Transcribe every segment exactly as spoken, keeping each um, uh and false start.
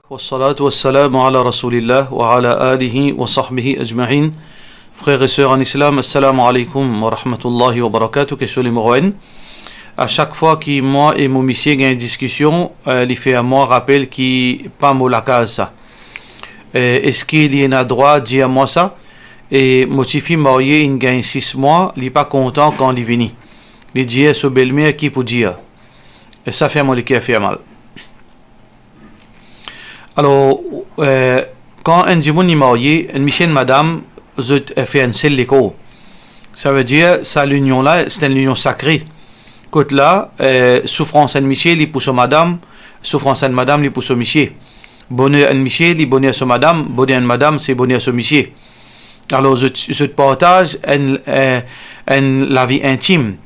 Wassalatu wassalamu ala Rasoulillah wa ala alihi wa sahbihi ajmain. Frer e ser an Islam, assalamu alaykoum wa rahmatullahi wa barakatuh. Kestion nimero enn. A sak fwa ki mwa e mo misie gagn diskision, eh, li fer mwa rapel ki pa mo lakaz sa. Eh, eski li ena drwa dir mwa sa? E mo tifi marye inn gagn sis mwa, li pa kontan kan li vini. Li dir so belmer ki pou dir. E sa fer mo leker fer mal. Alor, eh, kan enn dimoun li marye, enn misie, enn madam, zot, eh, fer enn sel lekor. Savedir, sa linion la, se enn linion sakre. Kot la, eh, soufrans enn misie, li pou so madam, soufrans enn madam, li pou so misie. Boner enn misie, li boner so madam, boner enn madam, se boner so misie. Alor, zot, zot partaz enn, eh, enn lavi intim.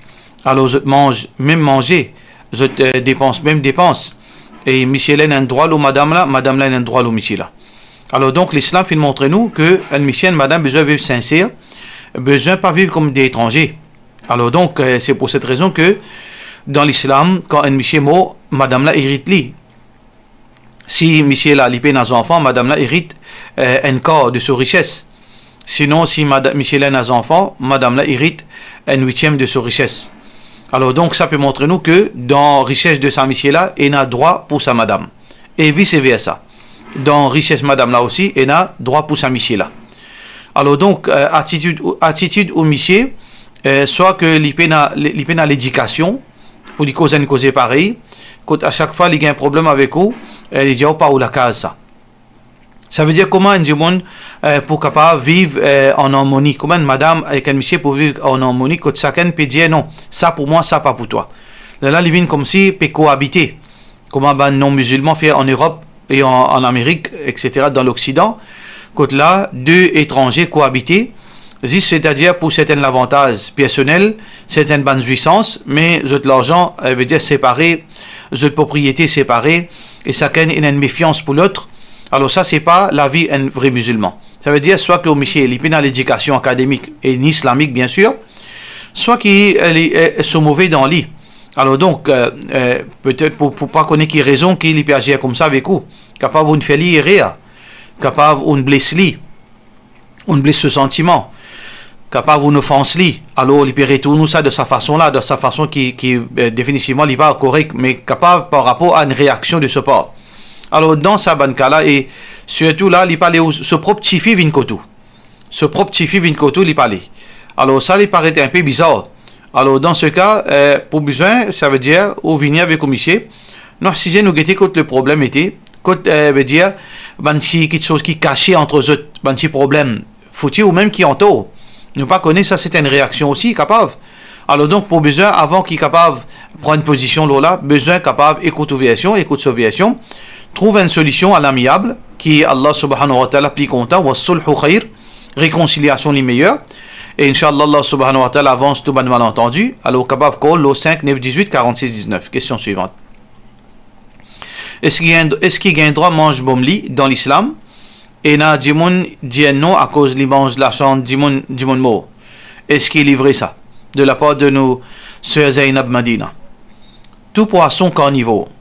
Alor, zot manz mem manze, zot, eh, depans mem depans. E misie la ena enn drwa lor madam la, madam la ena enn drwa lor misie la. Alor, donk, Lislam finn montre nou ke enn misie, enn madam bizin viv sinser, bizin pa viv kouma de etranze. Alor, donk, eh, se pou set rezon ke dan Lislam, kan enn misie mor, madam la erit li. Si misie la, li pena zanfan, madam la erit, eh, enn kar de so rises. Sinon, si mada-, misie la ena zanfan, madam la erit enn witiem de so rises. Alor, donk, sa pe montre nou ke dan rises de sa misie la, ena drwa pou sa madam. E vice versa. Dan rises madam la osi, ena drwa pou sa misie la. Alor, donk, eh, atitid, atitid ou misie, eh, swa ke li pena, li, li pena ledikasion, pou li koz enn koze parey, kot a sak fwa li gagn problem avek ou, eh, li dir ou pa ou lakaz sa. Savedir kouma enn dimoun, eh, pou kapav viv, eh, an armoni, kouma enn madam ek enn misie pou viv an armoni, kot sakenn pe dir, "Non, sa pou mwa, sa pa pou twa." Lerla li vinn koumsi pe koabite, kouma bann non-mizilman fer an Erop e an, an Amerik, et cetera, dan Loksidan, kot la, de etranze koabite, zis, setadir pou sertenn lavantaz personel, sertenn bann zwisans, me zot larzan, eh, vedir separe, zot propriete separe, e sakenn ena enn mefians pou lot. Alor sa, se pa lavi enn vre mizilman. Savedir, swa ke ou misie, li pena ledikasion akademik e ni islamik, biensir, swa ki, eh, li, eh, so move dan li. Alor donk, eh, eh, petet pou, pou pa kone ki rezon ki li pe azir koumsa avek ou. Kapav ou'nn fer li erer, kapav ou'nn bles li, ou'nn bles so santiman, kapav ou'nn ofans li. Alor, li pe retourn ou sa dan sa fason la, dan sa fason ki, ki, eh, definitivman, li pa korek, me kapav par rapor a enn reaksion de so par. Alor, dan sa bann ka la, e sirtou la, li pe ale ou, so prop tifi vinn kot ou. So prop tifi vinn kot ou, li pe ale. Alor, sa, li paret enpe bizar. Alor, dan se ka, eh, pou bizin, savedir, ou vini avek ou misie, nou asize, nou gete kot le problem ete, kot, eh, vedir, bann ti kiksoz ki kase ant zot, bann ti problem. Fouti ou mem ki antor. Nou pa kone, sa se enn reaksion osi, kapav. Alor donk, pou bizin, avan ki kapav pran enn pozision lor la, bizin kapav ekout ou version, ekout so version, trouv enn solision alamiab ki Allah subhanahu wa ta'ala pli kontan, wa sulhu khayr, rekonsiliasion li meyer. E inshallah, Allah subhanahu wa ta'ala avans tou bann malantandi. Alor, kapav kol lor sink nef diz-wit karant-sis diz-nef. Kestion swivant. Eski gagn, eski gagn drwa manz bomli dan Lislam? Ena dimoun dir non akoz li manz lasarn dimoun, dimoun mor. Eski li vre sa? De lapar de nou ser Zainab Madina. Tou pwason karnivor.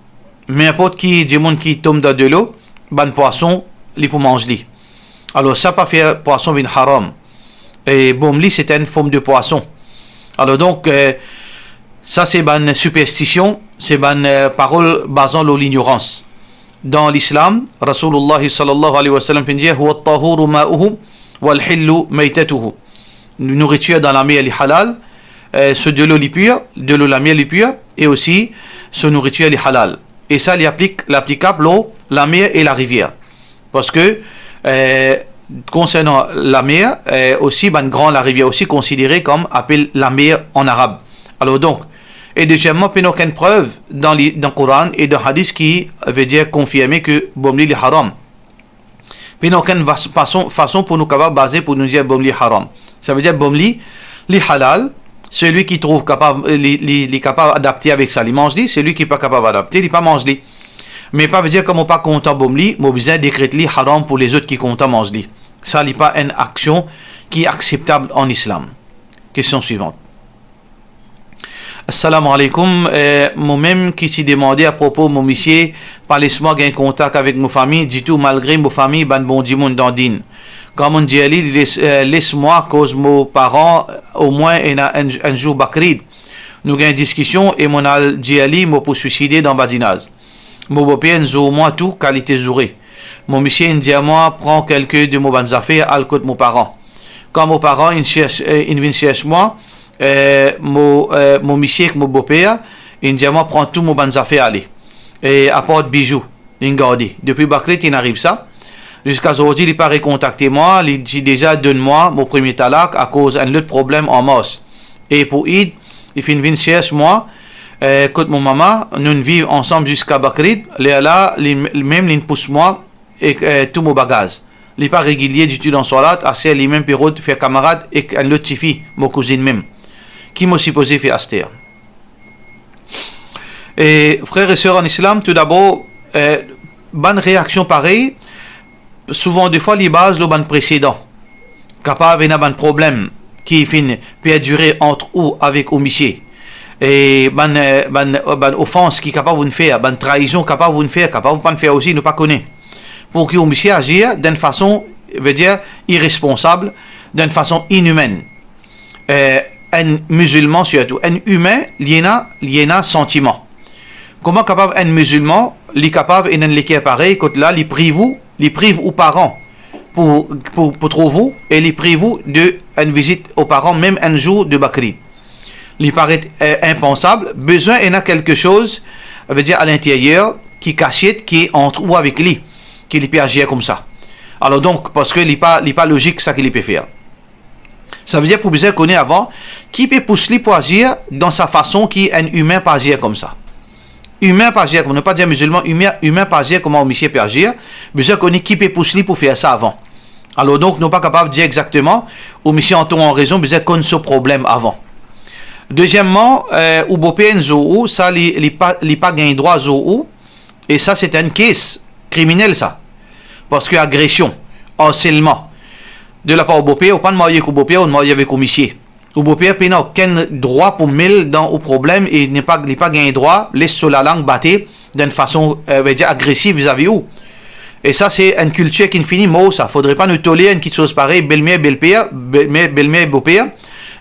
Ninport ki dimoun ki tom dan delo, bann pwason, li pou manz li. Alor, sa pa fer pwason vinn haram. E bomli, se enn form de pwason. Alor donk, eh, sa se bann siperstision, se bann, eh, parol bazan lor lignorans. Dan Lislam, Rasoulullah sallallahu alayhi wa sallam finn dir, "Huwa at-tahuru ma'uhu wal hillu maytatuhu." Nouritir dan lamer li halal, eh, so delo li pir, delo lamer li pir, e osi so nouritir li halal. E sa, li aplik, li aplikab lor lamer e larivier. Parski, eh, konsernan lamer, eh, osi bann gran larivier osi konsidere kom apel lamer an arab. Alor donk, e dezieman, pena okenn prev dan li, dan Koran e dan Hadis ki vedir konfirme ke bomli li haram. Pena okenn vas-, fason, fason pou nou kapav baze pou nou dir bomli haram. Savedir bomli, li halal, selwi ki trouv kapav, li, li, li kapav adapte avek sa, li manz li, selwi ki pa kapav adapte, li pa manz li. Me pa vedir kan mo pa kontan bomli, mo bizin dekret li haram pou lezot ki kontan manz li. Sa, li pa enn aksion ki akseptab an Islam. Kestion swivant. Assalamu alaikum. Eh, mo mem ki ti demande apropo mo misie pa les mwa gagn kontak avek mo fami ditou, malgre mo fami bann bon dimoun dan din. Kan monn dir li, li les, eh, les mwa, koz mo paran omwin ena enn, enn zour Bakrid. Nou gagn diskision e monn al dir li mo pou swiside dan badinaz. Mo boper inn zour mwa tou kalite zoure. Mo misie inn dir mwa pran kelke de mo bann zafer, al kot mo paran. Kan mo paran inn sers, eh, inn vinn sers mwa, eh, mo, eh, mo misie ek mo boper inn dir mwa pran tou mo bann zafer ale. E apart bizou, linn garde. Depi Bakrid inn ariv sa, ziska zordi li pa rekontakte mwa, li ti deza donn mwa mo premie talak akoz enn lot problem an mars. E pou Eid, li finn vinn sers mwa, eh, kot mo mama, nou'nn viv ansam ziska Bakrid, lerla li, li mem linn pous mwa ek, eh, tou mo bagaz. Li pa regilie ditou dan swalat, aster limem pe rod fer kamarad ek enn lot tifi, mo kouzinn mem. Ki mo sipoze fer aster? E frer e ser an Islam, toudabor, eh, bann reaksion parey, souvan defwa li baz lor bann presedan. Kapav ena bann problem ki finn perdire ant ou avek ou misie. E bann, eh, bann, bann ofans ki kapav ou'nn fer, bann traizon kapav ou'nn fer, kapav ou pa'nn fer osi, nou pa kone. Pou ki ou misie azir dan enn fason, vedir, iresponsab, dan enn fason inimenn. Eh, enn mizilman sirtou, enn imin, li ena, li ena santiman. Kouma kapav enn mizilman, li kapav ena enn leker parey, kot la, li priv ou, li priv ou paran pou, pou, pou trouv ou, e li priv ou de enn vizit o paran, mem enn zour de Bakrid? Li paret, eh, inpansab, bizin ena kelke soz, vedir, a linteryer, ki kasiet, ki ant ou avek li, ki li pe azir koumsa. Alor donk, parski li pa, li pa lozik sa ki li pe fer. Savedir pou bizin kone avan, ki pe pous li pou azir dan sa fason ki enn imin pa azir koumsa. Imin pa azir koumsa, nou pa dir mizilman, imin, imin pa azir kouma ou misie pe azir, bizin kone ki pe pous li pou fer sa avan. Alor donk, nou pa kapav dir exakteman, ou misie antan an rezon, bizin konn so problem avan. Dezieman, eh, ou boper inn zour ou, sa li, li pa, li pa gagn drwa zour ou, e sa se enn kes kriminel sa. Parski agresion, arselman, de lapar ou boper, ou pa'nn marye ek ou boper, ou marye avek ou misie. Ou boper pena okenn drwa pou mel dan ou problem e li pa, li pa gagn drwa les so lalang bate dan enn fason, eh, vedir agresif vizavi ou. E sa se enn kiltir ki'nn fini mor sa. Fodre pa nou toler enn kitsoz parey, belmer, belper, belmer, belmer, boper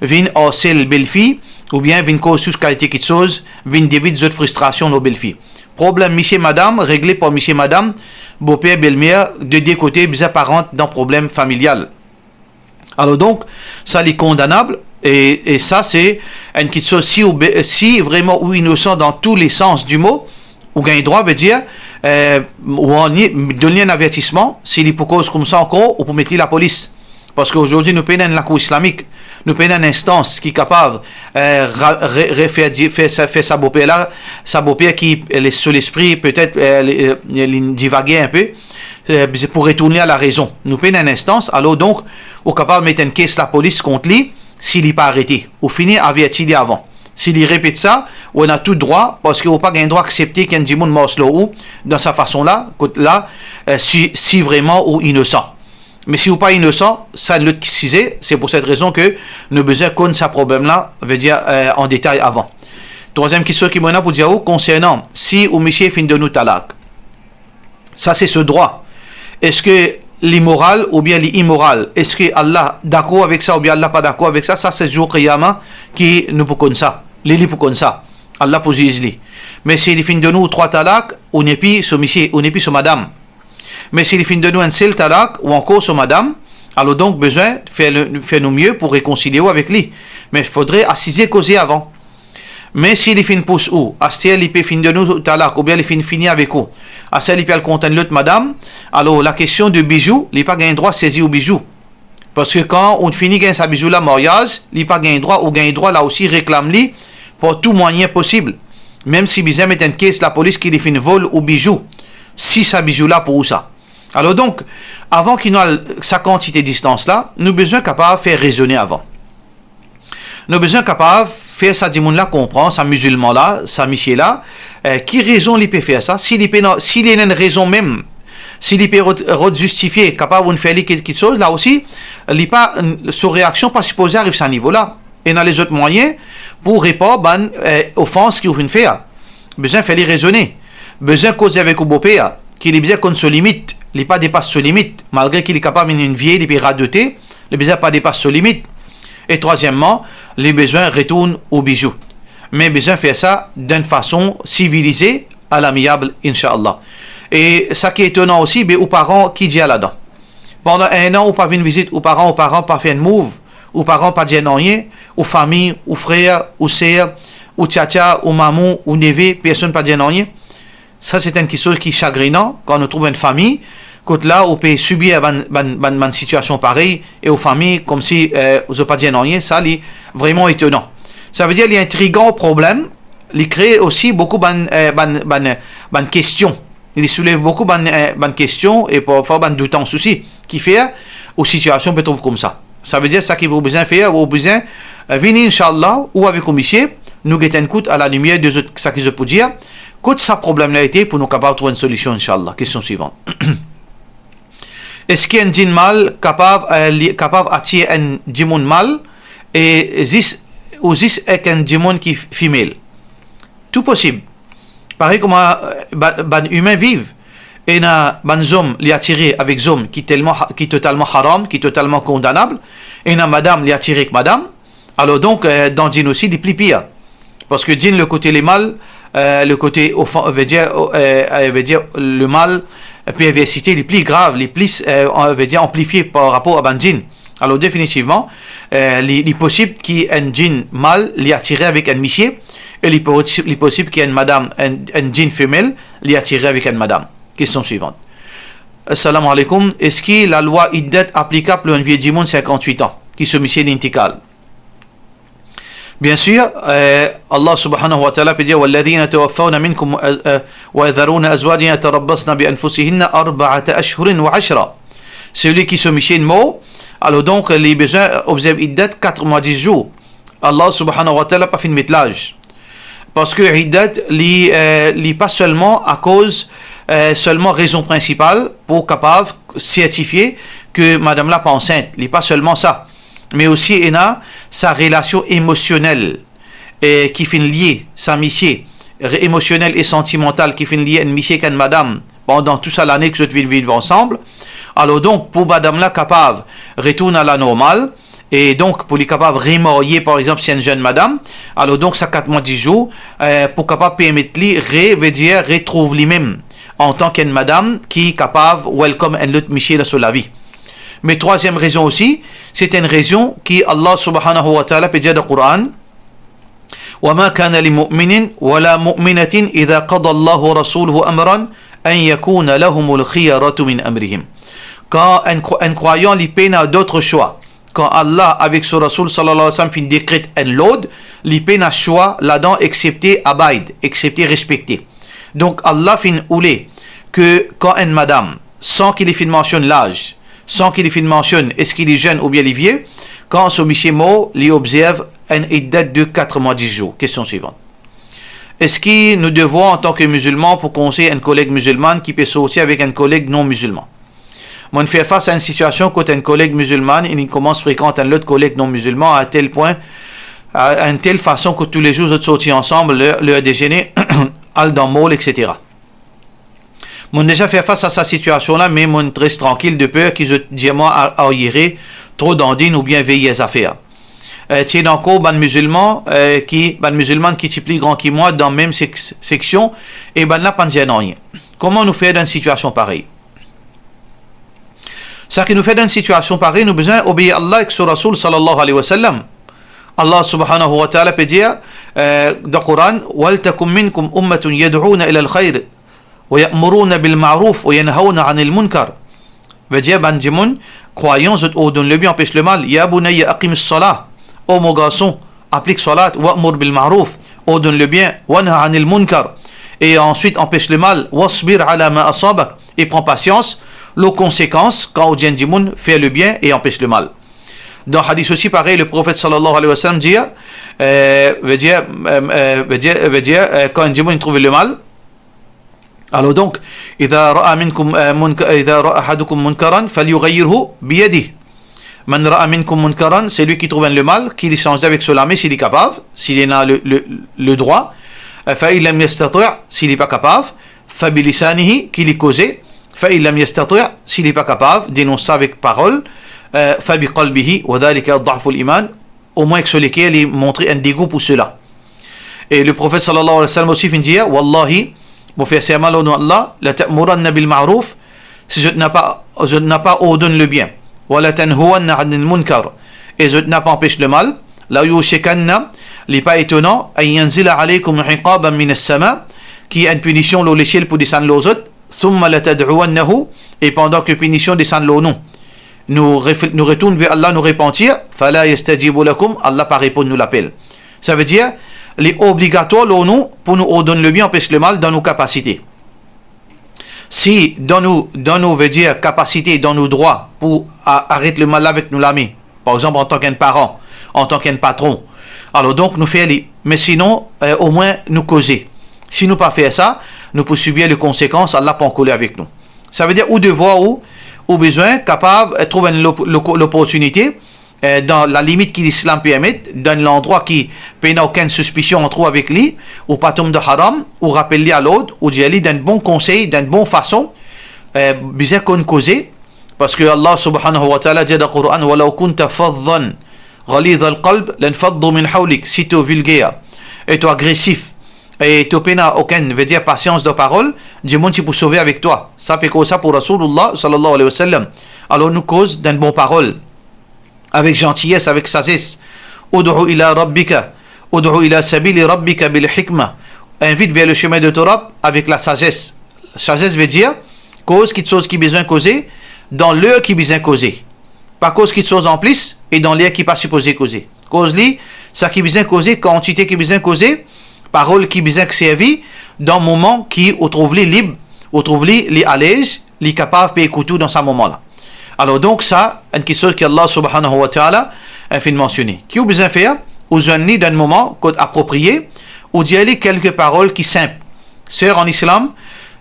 vinn arsel belfi, oubien vinn koz tou kalite kitsoz, vinn devid zot fristrasion lor belfi. Problem misie madam regle par misie madam, boper, belmer, de de kote bizin pa rant dan problem familial. Alor donk, sa li kondanab, e, e sa se enn kitsoz, si ou be-, si vreman ou inosan dan tou le sans di mo, ou gagn drwa, vedir, eh, ou anni, donn li enn avertisman, si li pou koz koumsa ankor, ou pou met li lapolis. Parski azordi nou pena enn lakour islamik, nou pena enn instans ki kapav, eh, ra-, re-, re-, fer di-, fer sa, fer sa boper la, sa boper ki, eh, le-, so lespri, petet, eh, le-, eh, li divage enpe, eh, pou retourn li a larezon. Nou pena enn instans, alor donk, ou kapav met enn kes lapolis kont li, si li pa arete. Ou fini averti li avan. Si li repet sa, ou ena tou drwa, parski ou pa gagn drwa aksepte ki enn dimoun mars lor ou dan sa fason la, kot la, eh, si, si vreman ou inosan. Me si ou pa inosan, sa enn lot size, se pou set rezon ke nou bizin konn sa problem la, vedir, eh, an detay avan. Trwaziem kitsoz ki mo ena pou dir ou konsernan si ou misie finn donn ou talak. Sa se so drwa. Eski li moral oubien li imoral? Eski Allah dakor avek sa oubien Allah pa dakor avek sa? Sa se zour Kiyama ki nou pou konn sa. Li, li pou konn sa. Allah pou ziz li. Me si li finn donn ou trwa talak, ou nepli so misie, ou nepli so madam. Me si li finn donn ou enn sel talak, ou ankor so madam, alor donk bizin fer le, fer nou mie pou rekonsilie ou avek li. Me fodre asize koze avan. Me si li finn pous ou, aster li pe finn donn ou talak, oubien li finn fini avek ou, aster li pe al kont enn lot madam, alor lakestion de bizou, li pa gagn drwa sezi ou bizou. Parski kan ou fini gagn sa bizou la maryaz, li pa gagn drwa, ou gagn drwa la osi reklam li par tou mwayin posib. Mem si bizin met enn kes lapolis ki li finn vol ou bizou, si sa bizou la pou ou sa. Alor donk, avan ki nou al sa kantite distans la, nou bizin kapav fer rezone avan. Nou bizin kapav fer sa dimoun la konpran, sa mizilman la, sa misie la, eh, ki rezon li pe fer sa, si li pena, si li ena enn rezon mem, si li pe rod, rod zistifie, kapav ou'nn fer li ki, kitsoz, la osi, li pa, so reaksion pa sipoze ariv sa nivo la. Ena lezot mwayin pou repar bann, eh, ofans ki ou finn fer. Bizin fer li rezone. Bizin koze avek ou boper, ki li bizin konn so limit, li pa depas so limit, malgre ki li kapav inn vinn vie, li pe radote, li bizin pa depas so limit. E trwazieman, li bizin retourn ou bizou. Me bizin fer sa dan enn fason sivilize, a lamiab, inshallah. E sa ki etonan osi, be ou paran ki dir ladan? Pandan enn an, ou pa vinn vizit ou paran, ou paran pa fer enn move, ou paran pa dir nanye, ou fami, ou frer, ou ser, ou tiatia, ou mamou, ou neve, personn pa dir nanye. Sa, se enn kiksoz ki sagrinan, kan nou trouv enn fami, kot la, ou pe sibir bann, bann, bann, bann sitiasion parey, e ou fami, koumsi, eh, zot pa dir nanye, sa, li vreman etonan. Savedir, li intrigan problem, li kree osi boukou bann, eh, bann, bann, bann kestion. Li soulev boukou bann, eh, bann kestion e parfwa bann doutans osi, ki fer ou sitiasion pe trouv koumsa. Savedir, sa ki ou bizin fer, ou bizin, eh, vini, inshallah, ou avek ou misie, nou get enn kout a lalimier de zot, sa ki zot pou dir, kot sa problem la ete, pou nou kapav trouv enn solision, inshallah. Kestion swivan. Eski enn djinn mal kapav, eh, li, kapav atir enn dimoun mal, e zis, ou zis ek enn dimoun ki f-, fimel? Tou posib. Parey kouma, eh, ba-, bann imin viv, ena bann zom li atire avek zom ki telman ha-, ki totalman haram, ki totalman kondanab, ena madam li atire ek madam, alor donk, eh, dan djinn osi, li pli pir. Parski djinn, le kote lemal, eh, le kote ofan-, vedir, eh, eh, vedir lemal, eh, perversite, li pli grav, li plis, eh, an-, vedir anplifie par rapor a bann djinn. Alor, definitivman, eh, li, li posib ki enn djinn mal, li atire avek enn misie, e li po-, li posib ki enn madam, enn, enn djinn femel, li atire avek enn madam. Kestion swivan. Assalamu alaikum. Eski lalwa iddat aplikab lor enn vie dimoun sinkant-wit an, ki so misie li intikal? Bien sûr, eh, Allah subhanahu wa ta'ala pe dir, "Walladhina tawaffawna minkum, eh, eh, wa yadharuna azwajan yatarabbasna bi anfusihinna arba'ata ashhurin wa ashra." Selwi ki so misie inn mor, alor donk, li bizin obzerv iddat kat mwa dis zour. Allah subhanahu wa ta'ala pa finn met laz. Parski iddat, li, eh, li pa selman akoz, eh, selman rezon prinsipal pou kapav sertifie ki madam la pa ansint. Li pa selman sa. Me osi ena sa relasion emosionel, eh, ki finn lie sa misie, re-, emosionel e santimantal ki finn lie enn misie ek enn madam pandan tou sa lane ki zot vinn viv ansam. Alor donk, pou madam la kapav retourn a lanormal, e donk pou li kapav remarye, par exanp, si enn zenn madam, alor donk sa kat mwa dis zour, eh, pou kapav permet li re-, vedir retrouv limem antan ki enn madam ki kapav welcome enn lot misie dan so lavi. Me trwaziem rezon osi, se enn rezon ki Allah subhanahu wa ta'ala pe dir dan Koran, "Wa ma kana li mu'minin wa la mu'minatin idha qada Allahu wa rasuluhu amran an yakuna lahumul khiyaratu min amrihim." Kan enn kro-, enn krwayan, li pena dot swa. Kan Allah avek so Rasoul, sallallahu alayhi wa sallam, finn dekret enn lord, li pena swa ladan exsepte abide, exsepte respekte. Donk, Allah finn oule ki kan enn madam, san ki li finn mansionn laz, san ki li finn mansionn eski li zenn oubien li vie, kan so misie mor, li obzerv enn iddat de kat mwa dis zour. Kestion swivan. Eski nou devwar antan ki mizilman pou konsey enn koleg mizilman ki pe sorti avek enn koleg non mizilman? Monn fer fas a enn sitiasion kot enn koleg mizilman inn koumans frekant enn lot koleg non mizilman a tel pwin, a enn tel fason ki toulezour zot sorti ansam, ler, ler dezene, al dan mall, etsetera. Monn deza fer fas a sa sitiasion la, me monn res trankil de per ki zot dir mwa a-, aryere, tro dandinn oubien veye zafer. Eh, ti ena ankor bann mizilman, eh, ki, bann mizilman ki ti pli gran ki mwa dan mem sek-, seksion, e bannla pa'nn dir nanye. Kouma nou fer dan enn sitiasion parey? Sa ki nou fer dan enn sitiasion parey, nou bizin obeir Allah ek so Rasoul, sallallahu alayhi wa sallam. Allah subhanahu wa ta'ala pe dir, eh, dan Koran, "Wal takum minkum ummatun yad'una ilal khayr, wa ya'muruna bil ma'ruf, wa yanhawna anil munkar." Vedir bann dimoun krwayan, zot ordonn lebien, anpes lemal. "Ya bunayya aqimis salah." O mo garson, aplik salat, "wa'mur bil ma'ruf", ordonn lebien, "wanha anil munkar", e answit anpes lemal, "wasbir ala ma asabak", e pran pasians lor konsekans kan ou dir enn dimoun fer lebien e anpes lemal. Dan hadis osi parey, le Profet sallallahu alayhi wa sallam dir, eh, vedir, eh, eh, vedir, vedir, eh, kan enn dimoun trouv lemal, alor donk, "Idha ra'a minkum, eh, munka-, idha ra'a ahadukum munkaran, falyughayyirhu biyadih." Man ra'a minkum munkaran, selwi ki trouv enn lemal, ki li sanze avek so lame, si li kapav, si li ena le, le, le drwa. Fa in lam yastati', si li pa kapav, fa bilisanihi, ki li koze. Fa in lam yastati', si li pa kapav denons sa avek parol, eh, fa biqalbihi, wa dhalika ad'aful iman, omwin ek so leker li montre enn degou pou sela. E le Profet sallallahu alayhi wa sallam osi finn dir, wallahi, mo fer serman lor nom Allah, la ta'muranna bil ma'ruf, si zot napa, zot napa ordonn lebien, wa la tanhawanna anil munkar, e zot napa anpes lemal, la yushikanna, li pa etonan, an yanzila alaykum iqaban minas sama, ki enn pinision lor lesiel pou desann lor zot, thumma la tad'uwannahu, e pandan ke pinision desann lor nou, nou refl-, nou retourn ver Allah, nou repantir, fala yastajibu lakum, Allah pa reponn nou lapel. Sa ve dir, li obligatwar lor nou pou nou ordonn lebien, anpes lemal dan nou kapasite. Si dan nou, dan nou, ve dir, kapasite, dan nou drwa pou a-, aret lemal la avek nou lame, par exanp, antan ki enn paran, antan ki enn patron, alor donk nou fer li. Me sinon, eh, omwin nou koze. Si nou pa fer sa, nou pou sibir le konsekans, Allah pou ankoler avek nou. Sa ve dir, ou devwar ou, ou bizin kapav, eh, trouv enn lop-, loko-, loportinite, eh, dan lalimit ki Lislam permet, dan enn landrwa ki pena okenn sispision ant ou avek li, ou pa tom dan haram, ou rapel li a lord, ou dir li dan enn bon konsey, dan enn bon fason, eh, bizin konn koze, parski Allah subhanahu wa ta'ala dir dan Koran, walaw kunta fazzan ghalizal qalb lanfaddu min hawlik, si to vilger e to agresif e to pena okenn, ve dir, pasians dan parol, dimoun ti pou sove avek twa. Sa pe koz sa pou Rasoulullah sallallahu alayhi wa sallam. Alor nou koz dan bon parol, avek zantiyes, avek sazes. Ud'u ila rabbika, ud'u ila sabili rabbika bil hikma. Invit ver le chemin de ton Rabb avek lasazes. Sazes ve dir, koz kitsoz ki bizin koze, dan ler ki bizin koze. Pa koz kitsoz anplis e dan ler ki pa sipoze koze. Koz li, sa ki bizin koze, kantite ki bizin koze, parol ki bizin servi, dan moman ki ou trouv li lib, ou trouv li, li alez, li kapav pe ekout ou dan sa moman la. Alor donk sa, enn kitsoz ki Allah subhanahu wa ta'ala, eh, finn mansione. Ki ou bizin fer, ou zwenn li dan enn moman kot apropriye, ou dir li kelke parol ki sinp. Ser an Islam,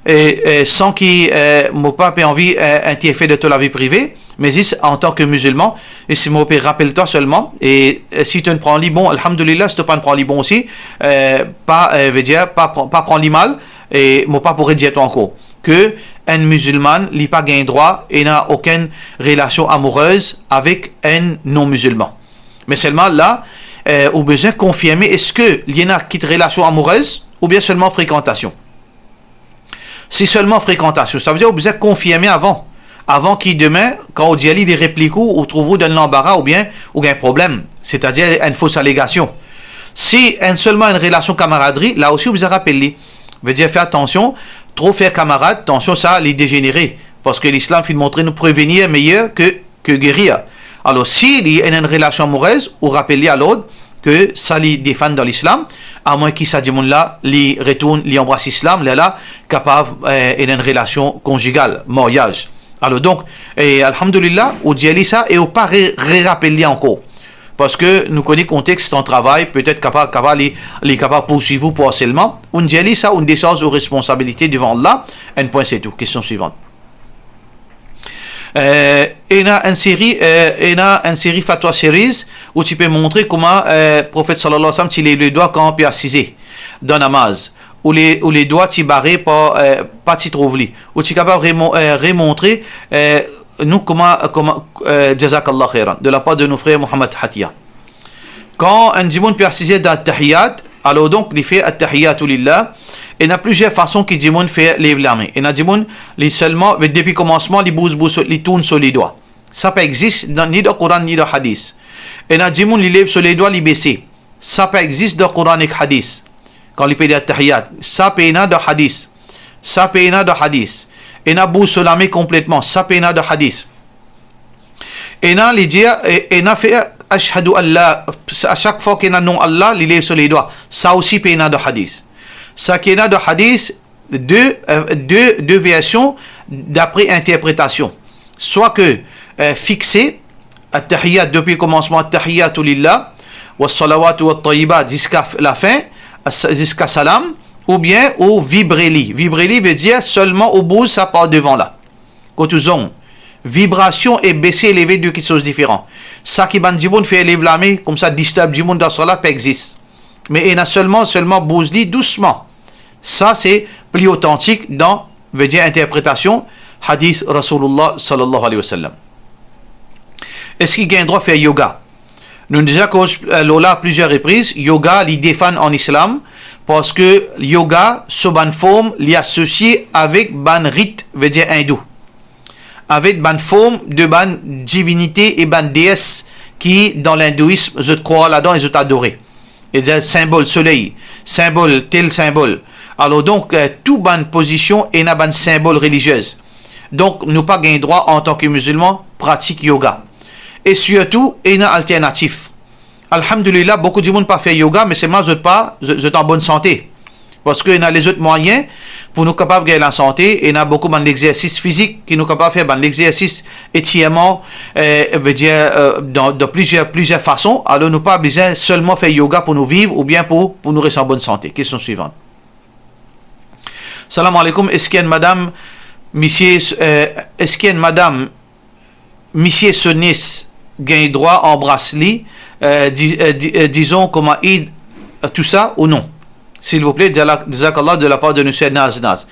e, e, san ki, e, mo pa pe anvi, e, interfer dan to lavi prive, me zis antan ki mizilman, e si mo pe rapel twa selman, e, e si to pran li bon, alhamdulillah, si to pa pran li bon osi, e, pa, e, ve dir, pa pran, pa pran li mal, e mo pa pou redir twa ankor. Ke enn mizilman, li pa gagn drwa ena okenn relasion amourez avek enn non-mizilman. Me selman la, e, ou bizin konfirme eski li ena kit relasion amourez oubien selman frekantasion. Si selman frekantasion, sa ve dir ou bizin konfirme avan. Avan ki demin, kan ou dir li, li replik ou, ou trouv ou dan lanbara oubien ou gagn problem, setadir enn fos alegasion. Si enn selman enn relasion kamaradri, la osi ou bizin rapel li. Ve dir, fer atansion, tro fer kamarad, atansion sa, li dezenere. Parski Lislam finn montre nou prevenir meyer ke ke gerir. Alor, si li ena enn relasion amourez, ou rapel li a lord ke sa li defann dan Lislam, amwin ki sa dimoun la, li retourn, li anbras Lislam, lerla kapav, e, ena enn relasion konzigal, maryaz. Alor donk, e, alhamdulillah, ou dir li sa e ou pa re, re rapel li ankor. Parski nou kone kontex dan travay, petet kapav, kapav li, li kapav pourswiv ou pou arselman. Ou dir li sa, ou desarz ou responsabilite devan Allah, enn pwin se tou. Kestion swivant. E, ena enn seri, e, ena enn seri fatwa series ou ti pe montre kouma, e, Profet sallallahu alayhi wa sallam ti lev ledwa kan pe asize dan namaz, ou le, ou ledwa ti bare pa, e, pa ti trouv li. Ou ti kapav remo-, e, remontre, e, nou kouma, kouma, e, jazakallah khairan, de la part de nou frer Mohammad Hatia. Kan enn dimoun pe asize dan attahiyat, alor donk li fer attahiyatu lillah, ena plizier fason ki dimoun fer lev lame. Ena dimoun, li selman, depi komansman, li bouz, bouz, li tourn so ledwa. Sa pa exis dan, ni dan Koran, ni dan hadis. Ena dimoun, li lev so ledwa, li bese. Sa pa exis dan Koran ek hadis. Kan li pe dir attahiyat, sa pena dan hadis. Sa pena dan hadis. Ena bouz so lame konpletman, sa pena dan hadis. Ena li dir, e, ena fer ashhadu an la, a sak fwa ki ena non Allah, li lev so ledwa. Sa osi pena dan hadis. Sa ki ena dan hadis, de, e, de, de version dapre interpretasion. Swa ke, e, fixe, attahiyat depi komansman, attahiyatu lillah, wassalawatu wattayyibat, ziska f-, lafin, as-, ziska salam, oubien ou vibre li. Vibre li ve dir selman ou bouz sa par devan la. Kot ou zong, Vibrasion e bese, leve, de kiksoz diferan. Sa ki bann dimoun fer lev lame, koumsa disturb dimoun dan sa la, pa exis. Me ena selman, selman bouz li dousman. Sa se pli otantik dan, vedir, interpretasion hadis Rasoulillah sallallahu alayhi wa sallam. Eski gagn drwa fer yoga? Nou deza koz, eh, lor la plizier repriz, yoga, li defann an islam, parski yoga, so bann form, li asosie avek bann rit, vedir indou, avek bann form de bann divinite e bann dees ki dan lindouism, zot krwar ladan e zot adore. Edir sinbol soley, sinbol tel sinbol. Alor donk, eh, tou bann pozision ena bann sinbol reliziez. Donk, nou pa gagn drwa, antan ki mizilman, pratik yoga. E sirtou, ena alternatif. Alhamdulillah, boukou dimoun pa fer yoga, me selman zot pa, zot, zot an bonn sante. Parski ena lezot mwayin pou nou kapav gagn lasante, ena boukou bann lexersis fizik ki nou kapav fer, bann lexersis etirman, eh, vedir, eh, dan, dan plizier, plizier fason. Alor, nou pa bizin selman fer yoga pou nou viv oubien pou, pou nou res an bonn sante. Kestion swivan. Salam aleykoum, eski enn madam, misie, eh, eski enn madam, misie so nies gagn drwa anbras li, eh, di-, eh, di-, eh, dizon kouma Eid, eh, tousa ou non? Silvouple, jala-, jazakallah de la part de nou ser Naz Naz.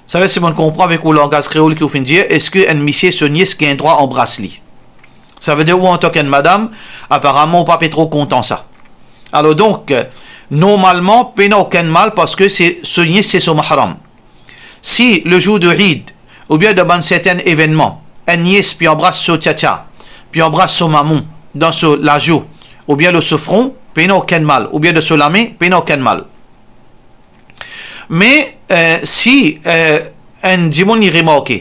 Savedir, si mo konpran avek ou langaz kreol ki ou finn dir, eski enn misie so nies gagn drwa anbras li? Savedir ou antan ki enn madam, aparaman ou pa pe tro kontan sa. Alor donk, eh, normalman, pena okenn mal parski se, so nies se so mahram. Si le zour de Eid, oubien dan bann sertin evennman, enn nies pe anbras so tiatia, pe anbras so mamou, dan so lazou, oubien lor so fron, pena okenn mal, oubien dan so lame, pena okenn mal. Me, eh, si, eh, enn dimoun li remarke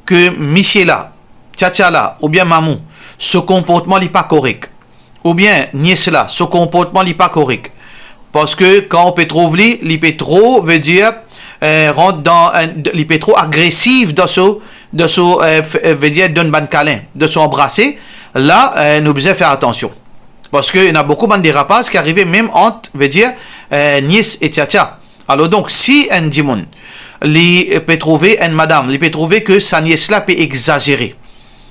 ki misie la, tiatia la, oubien mamou, so konportman li pa korek, oubien nies la, so konportman li pa korek. Parski kan ou pe trouv li, li pe tro, vedir, eh, rant dan enn, li pe tro agresif dan so, dan so, eh, f-, eh, vedir donn bann kalin, dan so anbrase, la, eh, nou bizin fer atansion. Parski ena boukou bann derapaz ki arive mem ant, vedir, eh, nies e tiatia. Alor donk, si enn dimoun, li pe trouve enn madam, li pe trouve ki sa nies la pe egzazere,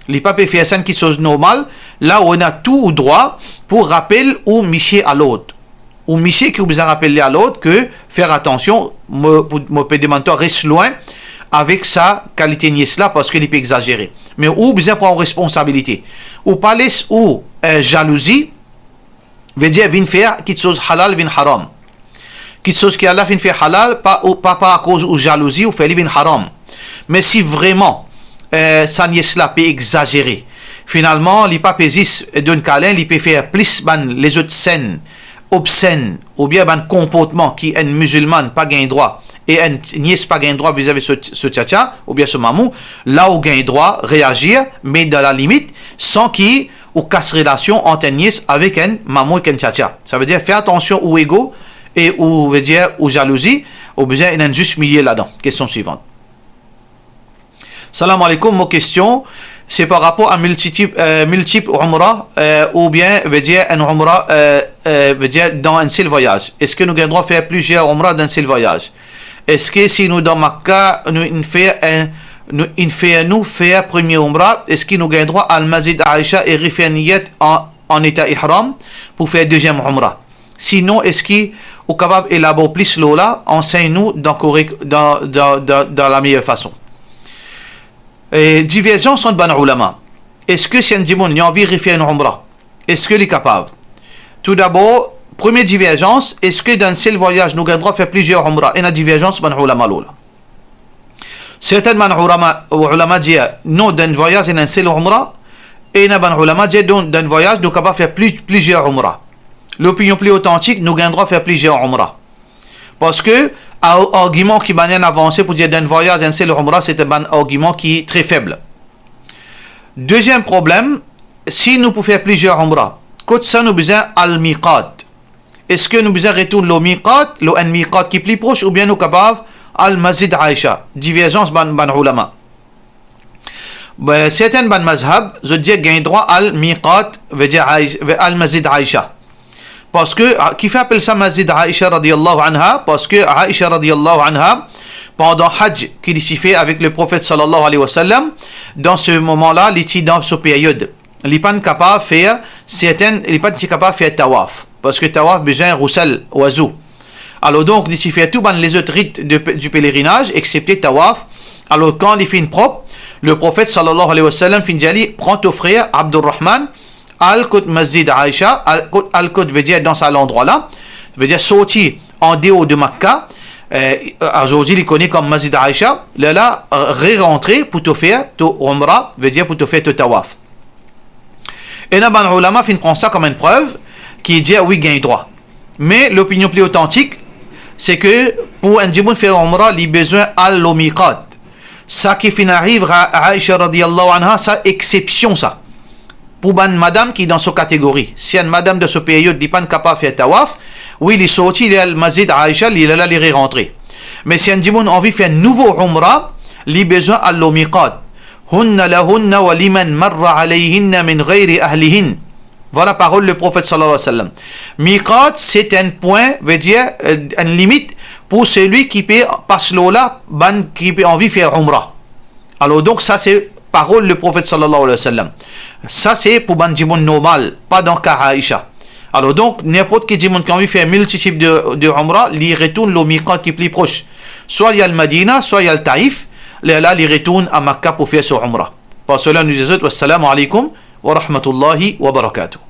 li pa pe fer sa enn kiksoz normal, la ou ena tou ou drwa pou rapel ou misie alord. Ou misie ki ou bizin rapel li alord ki fer atansion, mo, pou, mo pe demann twa res lwin avek sa kalite nies la parski li pe egzazere. Me ou bizin pran ou responsabilite. Ou pa les ou, eh, zalouzi, vedir vinn fer kiksoz halal vinn haram. Kiksoz ki Allah finn fer halal, pa, ou, pa, pa akoz ou zalouzi, ou fer li vinn haram. Me si vreman, eh, sa nies la pe egzazere, finalman, li pa pe zis donn kalin, li pe fer plis bann lezot senn, obsenn, oubien bann konportman ki enn mizilman pa gagn drwa, e enn nies pa gagn drwa vizavi so, so tiatia, oubien so mamou, la ou gagn drwa reazir, me dan lalimit, san ki ou kas relasion ant enn nies avek enn mamou ek enn tiatia. Savedir, fer atansion ou ego e ou, vedir, ou zalouzi, ou bizin ena enn zis milie ladan. Kestion swivan. Salam aleykoum, mo kestion, se par rapor a miltitip, eh, miltip umra, eh, oubien, vedir, enn umra, eh, eh, vedir, dan enn sel vwayaz. Eski nou gagn drwa fer plizier umra dan enn sel vwayaz? Eski si nou dan Makka, nou inn fer enn, nou inn fer, nou fer premie umra, eski nou gagn drwa al Masjid Aisha e refer niyat an, an eta ihram pou fer deziem umra? Sinon, eski ou kapav elabor plis lor la, ansegn nou dan korek, dan, dan, dan, dan lameyer fason? E diverzans ant bann oulama. Eski si enn dimoun li anvi refer enn umra, eski li kapav? Toudabor, premie diverzans, eski dan enn sel vwayaz nou gagn drwa fer plizier umra? Ena diverzans bann oulama lor la. Sertin bann oulama, oulama dir, non, dan enn vwayaz ena enn sel umra, e ena bann oulama dir, non, dan enn vwayaz nou kapav fer pli, plizier umra. Lopinion pli otantik, nou gagn drwa fer plizier umra. Parski ar-, argiman ki bann inn avanse pou dir dan enn vwayaz enn sel umra, se enn bann argiman ki tre feb. Deziem problem, si nou pou fer plizier umra, kot sa nou bizin al miqat? Eski nou bizin retourn lor miqat, lor enn miqat ki pli pros, oubien nou kapav al Masjid Aisha? Diverzans bann, bann oulama. Be, sertin bann mazhab, zot dir gagn drwa al miqat, vedir Aish-, ve-, al Masjid Aisha. Parski, a, kifer apel sa Masjid Aisha radiyallahu anha? Parski Aisha radiyallahu anha, pandan Hadj ki li ti fer avek le Profet sallallahu alayhi wa sallam, dan se moman la, li ti dan so period. Li pa'nn kapav fer sertin, li pa'nn ti kapav fer tawaf, parski tawaf bizin ghusl, wazou. Alor donk, li ti fer tou bann lezot rit de pe-, di pelerinaz, exsepte tawaf. Alor, kan li finn prop, le Profet sallallahu alayhi wa sallam finn dir li, "Pran to frer Abdurrahman, al kot Masjid Aisha, al kot, al kot, vedir dan sa landrwa la, vedir sorti andeor de Makka, eh, azordi li kone kom Masjid Aisha, lerla, eh, re-rantre pou to fer to umra, vedir pou to fer to tawaf." Ena bann oulama finn pran sa kom enn prev ki dir wi, gagn drwa. Me lopinion pli otantik, se ke pou enn dimoun fer umra, li bizin al lor miqat. Sa ki finn ariv a Aisha radiyallahu anha, sa exsepsion sa. Pou bann madam ki dan so kategori, si enn madam dan so period, li pa'nn kapav fer tawaf, wi, li sorti, li al Masjid Aisha, li, lerla li re-rantre. Me si enn dimoun anvi fer nouvo umra, li bizin al lor miqat. "Hunna lahunna wa liman marra alayhinna min ghayri ahlihin." Vwala parol le Profet sallallahu alayhi wa sallam. Miqat, se enn pwin, vedir, eh, enn limit pou selwi ki pe pas lor la, bann ki pe anvi fer umra. Alor donk, sa se parol le Profet sallallahu alayhi wa sallam. Sa se pou bann dimoun normal, pa dan ka Aisha. Alor donk, ninport ki dimoun ki anvi fer miltitip de, de umra, li retourn lor miqat ki pli pros. Swa li al Madina, swa li al Taif, lerla li retourn a Makka pou fer so umra. Par sela, nou dir zot, wassalamu alaykum wa rahmatullahi wa barakatuh.